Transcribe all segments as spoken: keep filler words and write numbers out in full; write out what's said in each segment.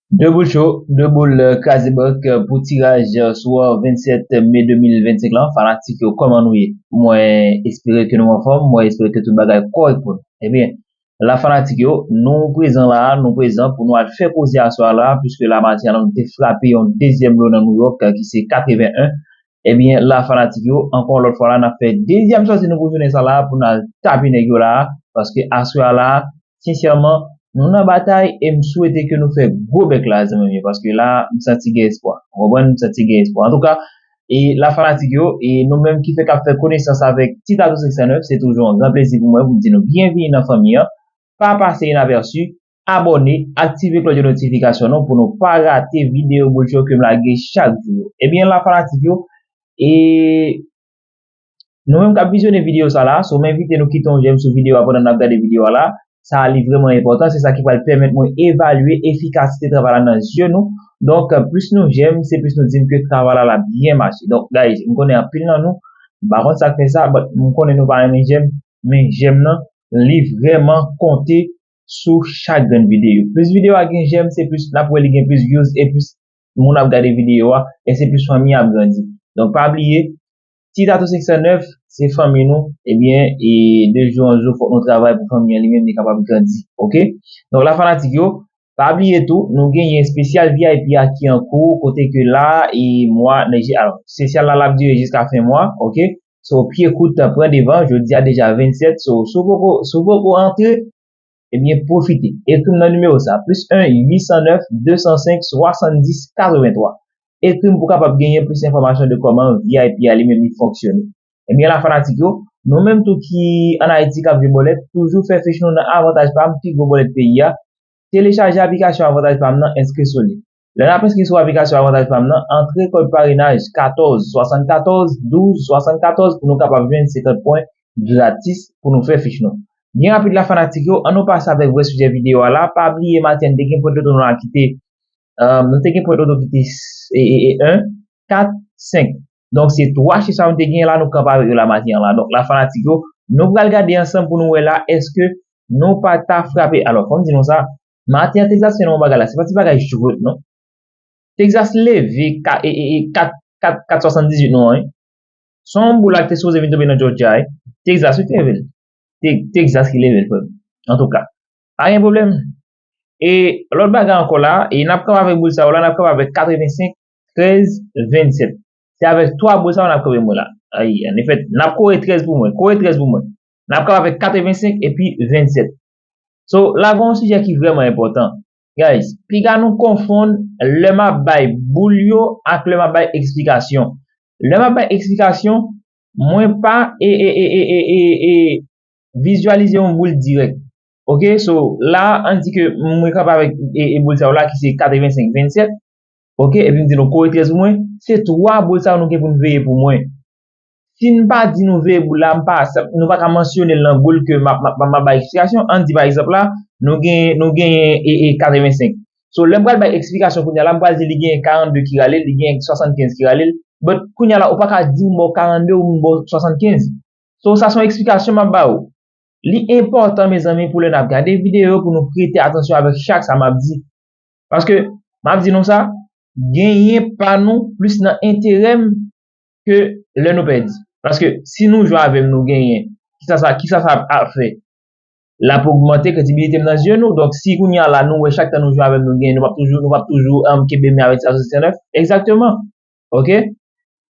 De boul cho, de boul, euh, kraze bank, euh, pou tiraj, euh, sou, euh, vennsèt me de mil vennsenk lan. Fanatik yo, kòman nou ye? Mwen espere ke nou anfòm, mwen espere ke tout bagay kòrèk pou nou. Ebyen, la fanatik yo, nou prezan la, nou prezan pou nou al fè koze aswè la, puiske la maten an nou te frape yon dezyèm lo nan New York, euh, ki se katreven en. Ebyen, la fanatik yo, ankò yon lòt fwa la, n ap fè dezyèm sòti nou pou jounen sa la, pou n al tape nèg yo la, paske aswè a la, sensèman, nou nan batay e m swete ke nou fè gwo bèk la, zanmi m yo, paske la, m santi gen espwa. Ou konprann? M santi gen espwa. Antouka, e la fanatik yo, e nou menm ki fèk ap fè konesans avèk Titato senk san nèf, se toujou yon gran plezi pou mwen pou m di nou byenvini nan fanmi an. Pa pase inapèsi, abòne, aktive klòch de notifikasyon nou pou nou pa rate videyo boul cho ke m lage chak jou yo. Ebyen, la fanatik yo, e nou menm k ap vizyone videyo sa la, so m envite nou kite yon jèm sou videyo a pandan n ap gade videyo a la. Sa a li vrèman enpòtan, se sa ki pral pèmèt mwen evalye efikasite travay la nan zye nou. Donk, plis nou jèm, se plis nou di m ke travay la, la byen mache. Donk, guys, m konnen anpil nan nou, m pa konn sa k fè sa, but m konnen nou pa renmen jèm, men jèm nan, li vrèman konte sou chak grenn videyo. Plis videyo a gen jèm, se plis n ap wè li gen plis views e plis moun ap gade videyo a, e se plis fanmi an ap grandi. Donk, pa bliye, Titato senk san nèf, se fanmi nou, ebyen, e de jou an jou, fòk nou travay pou fanmi an li menm li kapab grandi, oke? Donk, la fanatik yo, pa bliye tou, nou genyen espesyal V I P a ki an kou, kote ke la, e mwa, nan je-, alò, espesyal la, l ap dire jiska fen mwa, oke? So, pye kout pran devan, jodi a deja vennsèt, so, si w poko, si w poko antre, ebyen, pwofite. Ekri m nan nimewo sa, plis en, uit san nèf, de san senk, swasanndis, katrevenntwa. Ekri m pou w kapab genyen plis enfòmasyon de kòman V I P a li menm li fonksyone. Ebyen, la fanatik yo, nou menm tou ki ann Ayiti k ap jwe bòlèt, toujou fè fich nou nan Avantaj Pam, pi gwo bòlèt peyi a. Telechaje aplikasyon Avantaj Pam nan, enskri sou li. Lè n ap enskri sou aplikasyon Avantaj Pam nan, antre kòd parenaj katòz swasannkatòz douz swasannkatòz pou nou kapab jwenn senkant pwen gratis pou nou fè fich nou. Byen rapid la fanatik yo, ann nou pase avèk vrè sijè videyo a la. Pa bliye maten an te gen pwent loto nou la ki te, euh, nou te gen pwent loto ki te s-, e, e, e, en, kat, senk. Donk, se twa chif sa yo nou te genyen la, nou kanpe avèk yo la maten an la. Donk, la fanatik yo, nou pral gade ansanm pou nou wè la, èske nou pa ta frape. Alò, fò m di nou sa, maten an, Texas fè nou yon bagay la, se pa ti bagay jwèt, non. Texas leve ka-, e, e, e, kat, kat, kat swasanndizuit non, wi. Se yon boul la ki te sipoze vin tonbe nan Georgia, wi. Texas, wi, ki leve l. Te-, Texas ki leve l, frè m. Antouka, pa gen pwoblèm. E lòt bagay ankò la, e n ap kanpe avèk boul sa yo la, n ap kanpe avèk katrevensenk, trèz, vennsèt. Se avèk twa boul sa yo n ap kanpe mwen la. Ay, an efèt, n ap kore trèz pou mwen. Kore trèz pou mwen. N ap kanpe avèk katrevensenk epi vennsèt. So, la gen yon sijè ki vrèman enpòtan. Guys, piga nou konfonn lè m ap bay boul yo ak lè m ap bay eksplikasyon. Lè m ap bay eksplikasyon, mwen pa e, e, e, e, e, e, e, vizyalize yon boul dirèk. Oke, so, la, ann di ke mwen kanpe avèk e, e boul sa yo la ki se katrevensenk vennsèt. Oke, epi m di nou kore trèz pou mwen, se twa boul sa yo nou gen pou n veye pou mwen. Si n pa di nou veye boul la, m pa, sa, nou pa ka mansyone l nan boul ke m ap, m ap, m ap bay eksplikasyon. Ann di, pa egzanp la, nou gen, nou genyen e, e katrevensenk. So, lè m pral bay eksplikasyon kounye a la, m pral di li genyen karannde ki rale l, li genyen swasannkenz ki rale l. But kounye a la, ou pa ka di m ba w karannde ou m ba w swasannkenz. So, sa se yon eksplikasyon m ap ba ou. Li enpòtan, mezanmi, pou lè n ap gade videyo yo, pou nou prete atansyon avèk chak sa m ap di. Paske, m ap di nou sa, genyen pa nou plis nan enterè m ke lè nou pèdi. Paske, si nou jwe avè m, nou genyen, kisa sa, kisa sa ap fè? L ap ogmante kredibilite m nan zye nou. Donk, si kounye a la, nou wè chak tan nou jwe avè m, nou genyen, nou p ap toujou, nou p ap toujou, um, kenbe men avèk sa, sa, sa, egzakteman. Oke?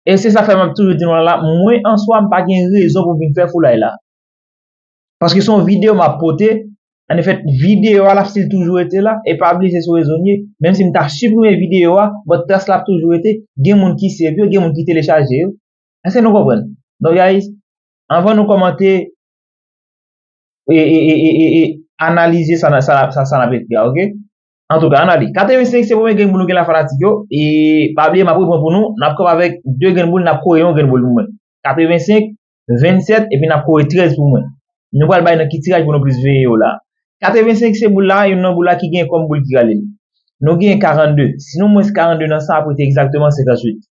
E se sa fè m ap toujou di nou la, mwen an swa, m pa gen rezon pou m vin fè foulay la. Paske se yon videyo m ap pote, an efèt, videyo a l ap still toujou rete la, e pa bliye se sou rezo m ye, menm si m ta siprime videyo a, but tras la ap toujou rete, gen moun ki save yo, gen moun ki telechaje yo. Èske nou konprann? Donk, guys, anvan nou kòmante, e, e, e, e, e, e analize sa, sa, sa, sa n ap ekri a, oke? Antouka, ann ale. Katrevensenk se premye grenn boul nou gen la fanatik yo. E pa bliye, m ap repran pou nou. N ap kanpe avèk de grenn boul, n ap kore yon grenn boul pou mwen. Katrevensenk, vennsèt, epi n ap kore trèz pou mwen. Nou pral bay nan ki tiraj pou nou plis veye yo la. Katrevensenk se boul la, youn nan boul la ki gen kòm boul ki rale l. Nou gen karannde. Si nou mwens karannde nan sa, apre te egzakteman senkantuit.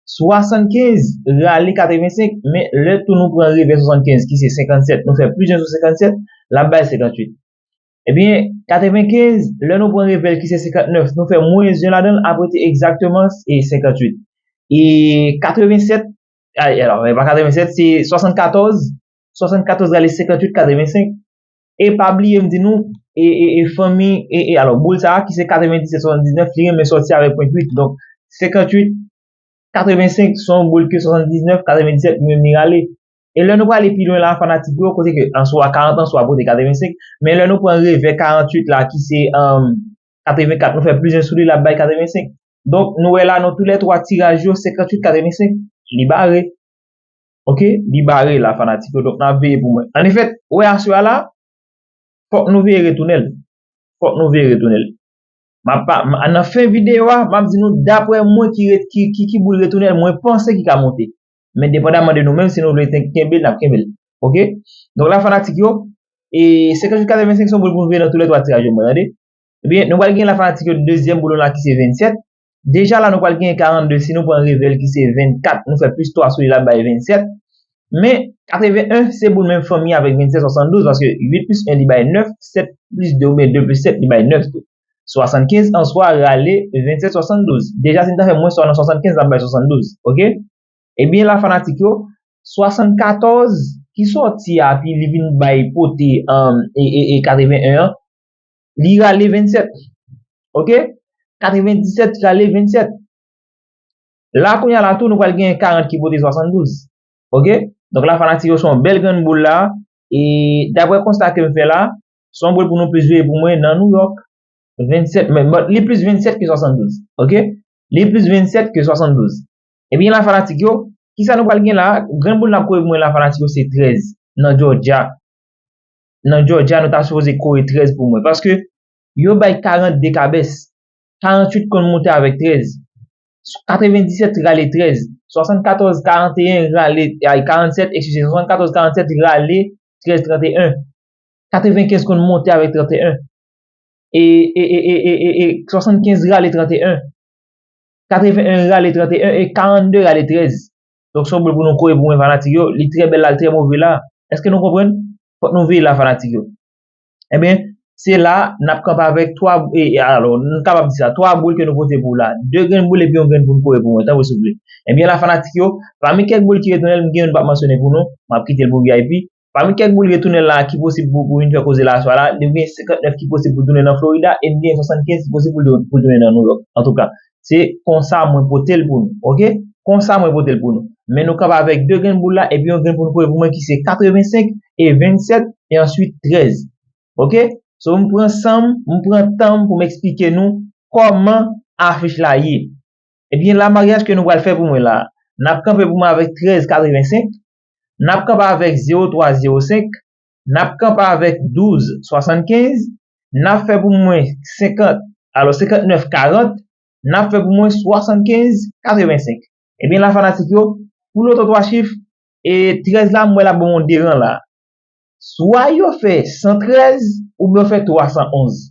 Swasannkenz rale katrevensenk, men lè tou nou pran revè swasannkenz, ki se senkannsèt, nou fè plis en sou senkannsèt, l ap bay senkantuit. Ebyen, katrevenkenz, lè nou pran revè l ki se senkantnèf, nou fè mwens yon ladan l, ap rete egzakteman e senkantwit. E katrevensèt, ay, alò, e pa katrevensèt, se swasannkatòz, swasannkatòz rale senkantwit, katrevensenk. E pa bliye m di nou, e, e, e fanmi, e, e alò, boul sa a ki se katrevendisèt swasanndiznèf, li renmen sòti avèk pwent uit. Donk, senkantwit, katrevensenk se yon boul ke swasanndiznèf, katrevendisèt li menm li rale. E lè nou prale pi lwen la, fanatik yo, kote ke answa karant answa pote katrevensenk, men lè nou pran revè karant uit la ki se um, katrevenkat, nou fè plis en sou li, l ap bay katrevensenk. Donk, nou wè la, nan tou lè twa tiraj yo, senkantwit katrevensenk, li bare. Oke, li bare la, fanatik yo. Donk, n ap veye pou mwen. Annefèt, wè aswè a la, fòk nou veye retounen l. Fòk nou veye retounen l. M ap pa, m- nan fen videyo a, m ap di nou, daprè mwen, ki, ret- ki, ki, ki boul retounen l, mwen panse ki ka monte. Men depandaman de nou menm, si nou vle ten- kenbe l, n ap kenbe l. Oke? Donk la, fanatik yo, e senkantwit katrevensenk se yon boul pou nou veye nan tou lè twa tiraj yo, mwen, tande. Ebyen, nou pral gen la, fanatik yo, dezyèm boul la ki se vennsèt. Deja la, nou pral gen karannde, si nou pran revè l ki se vennkat, nou fè plis twa sou li, l ap bay vennsèt. Men, katreven en se boul menm fanmi avèk vennsèt swasanndouz, paske uit plis en li bay nèf, sèt plis de oubyen de plis sèt li bay nèf tou. Swasannkenz answa rale vennsèt swasanndouz. Deja, si n ta fè mwens twa nan swasannkenz, l ap bay swasanndouz. Oke? Ebyen, la, fanatik yo, swasannkatòz ki sòti a, pi li vin bay pote um, e, e, e katreven en an, li rale vennsèt. Oke? Katrevendisèt rale vennsèt. La, kounye a la tou, nou pral gen karant ki pote swasanndouz. Oke? Donk la, fanatik yo, se yon bèl grenn boul la. E daprè konsta ke m fè la, se yon boul pou nou plis veye pou mwen nan New York. Vennsèt, men, men li plis vennsèt ke swasanndouz. Oke? Li plis vennsèt ke swasanndouz. Ebyen la, fanatik yo, kisa nou pral gen la? Grenn boul n ap kore pou mwen la, fanatik yo, se trèz nan Georgia. Nan Georgia, nou ta sipoze kore trèz pou mwen. Paske yo bay karannde kabès. Karannwit konn monte avèk trèz. Katrevendisèt rale trèz. Swasannkatòz, karanteyen rale, ay, karannsèt, eskize, swasannkatòz, karannsèt rale trèz, tranteyen. Katrevenkenz konn monte avèk tranteyen. E, e, e, e, e, e, e swasannkenz rale tranteyen. Katreven en rale tranteyen e karannde rale trèz. Donk, se yon boul pou nou kore pou mwen, fanatik yo. Li trè bèl la, li trè move la. Èske nou konprann? Fòk nou veye la, fanatik yo. Ebyen, se la, n ap kanpe avèk twa, e, e, alò, nou kapab di sa, twa boul ke nou pote pou w la. De grenn boul epi yon grenn pou n kore pou mwen, tanpri, souple. Ebyen, la, fanatik yo, pami kèk boul ki retounen, m gen youn m p ap mansyone pou nou, m ap kite l pou V I P. Pami kèk boul retounen la ki posib pou, pou vin fè koze la aswè la, nou gen senkantnèf ki posib pou tounen nan Florida e nou gen swasannkenz ki posib pou, pou tounen nan New York. Antouka, se konsa mwen pote l pou nou. Oke? Konsa mwen pote l pou nou. Men nou kanpe avèk de grenn boul la epi yon grenn pou nou kore pou mwen ki se katrevensenk e vennsèt e answit trèz. Oke? So, m pran san m, m pran tan m pou m eksplike nou kòman afich la ye. Ebyen, la, maryaj ke nou pral fè pou mwen la, n ap kanpe pou mwen avèk trèz katrevensenk, n ap kanpe avèk zewo twa zewo senk, n ap kanpe avèk douz swasannkenz, n ap fè pou mwen senkant, alò senkantnèf karant, n ap fè pou mwen swasannkenz katrevensenk. Ebyen, la, fanatik yo, pou loto twa chif, e trèz la, m wè l ap ban m yon deran la. Swa yo fè san trèz, oubyen yo fè twa san onz.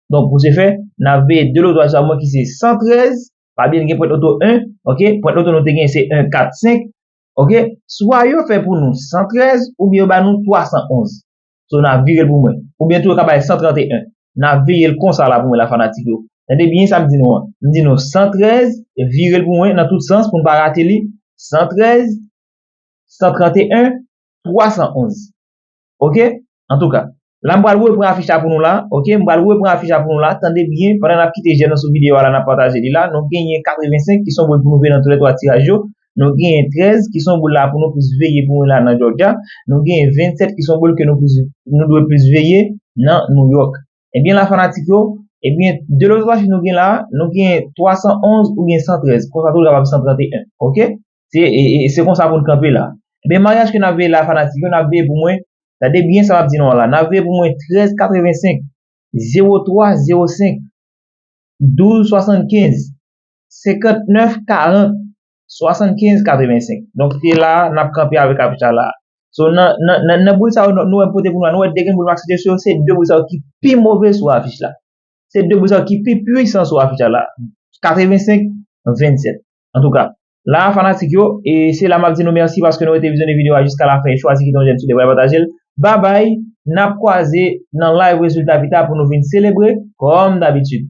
Donk, pou se fè, n ap veye de loto a swa mwen ki se san trèz, pa bliye n gen pwent loto en, oke? Pwent loto nou te gen se en kat senk, oke? Swa yo fè pou nou san trèz, oubyen yo ba nou twa san onz. So, n ap vire l pou mwen. Oubyen tou, yo ka bay san tranteyen. N ap veye l konsa la pou mwen la, fanatik yo. Tande byen sa m di nou an. M di nou san trèz, vire l pou mwen nan tout sans pou n pa rate li. San trèz, san tranteyen, twa san onz. Oke? Antouka, la m pral repran afich la pou nou la. Oke? M pral repran afich la pou nou la. Tande byen, pandan n ap kite jèm nan sou videyo a la, n ap pataje li la. Nou genyen katrevensenk ki se yon boul pou nou veye nan tou lè twa tiraj yo. Nou genyen trèz ki se yon boul la pou nou plis veye pou mwen la nan Georgia. Nou genyen vennsèt ki se yon boul ke nou plis, nou dwe plis veye nan New York. Ebyen la, fanatik yo, ebyen, de loto twa chif nou gen la, nou gen twa san onz oubyen san trèz, konsa tou l kapab san tranteyen, oke? Se, e, e, se konsa pou n kanpe la. Ebyen, maryaj ke n ap veye la, fanatik yo, n ap veye pou mwen, tande byen sa m ap di nou an la, n ap veye pou mwen trèz katrevensenk, zewo twa zewo senk, douz swasannkenz, senkantnèf karant, swasannkenz katrevensenk. Donk, se la, n ap kanpe avèk afich la la. So, nan, nan, nan, nan boul sa yo, nou, nou wè m pote pou nou la, nou wè de grenn boul m aksepte sou yo, se de boul sa yo ki pi move sou afich la. Se de boul sa yo ki pi pwisan sou afich la la. Katrevensenk, vennsèt. Antouka, la, fanatik yo, e se la m ap di nou mèsi paske nou rete vizyonnen videyo a jiska lafen e chwazi kite yon jèm sou li, pataje l. Babay, n ap kwaze nan live rezilta pita pou nou vin selebre kòm dabitid.